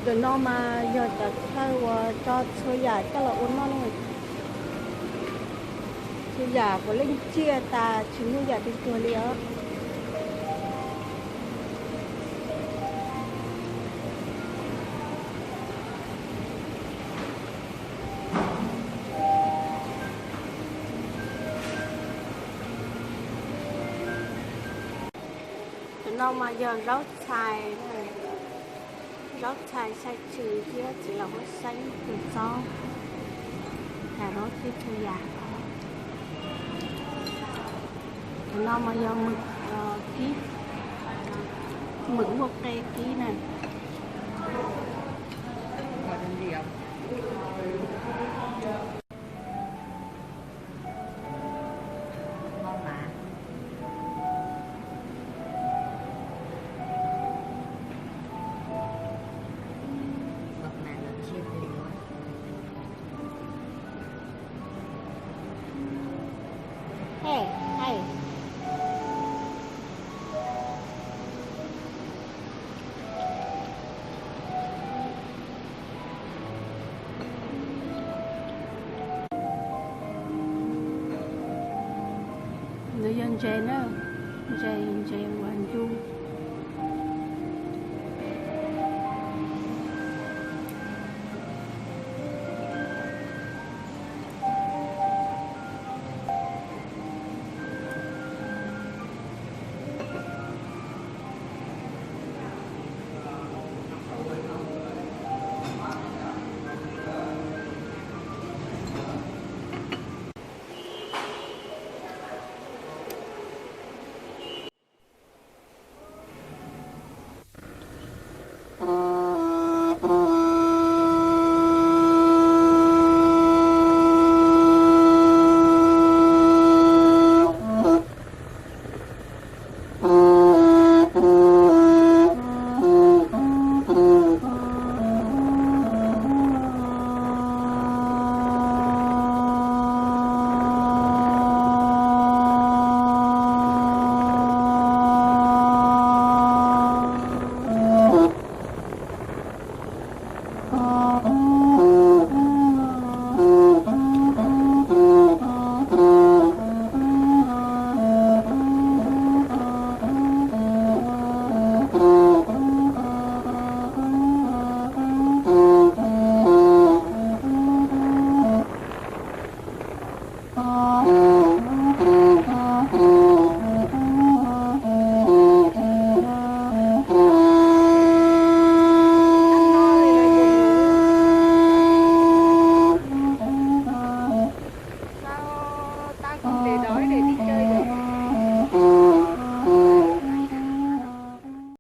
Ntawm no mas yog cov chaw uas tso txhua yam coj los ua noj ne. Txhua yam puav leej ciaj tas tsis muaj yam twg tuag li os. Cov no mas yog zaub txhais, zaub txhais xya tshwm thiab txiv laum huab xeeb, kua txob, cà rốt thiab txhua yam. Cov no mas yog mwm kib, mwm muaj qe kib na. Nws yog ntses na, ntses, ntses uas ncu.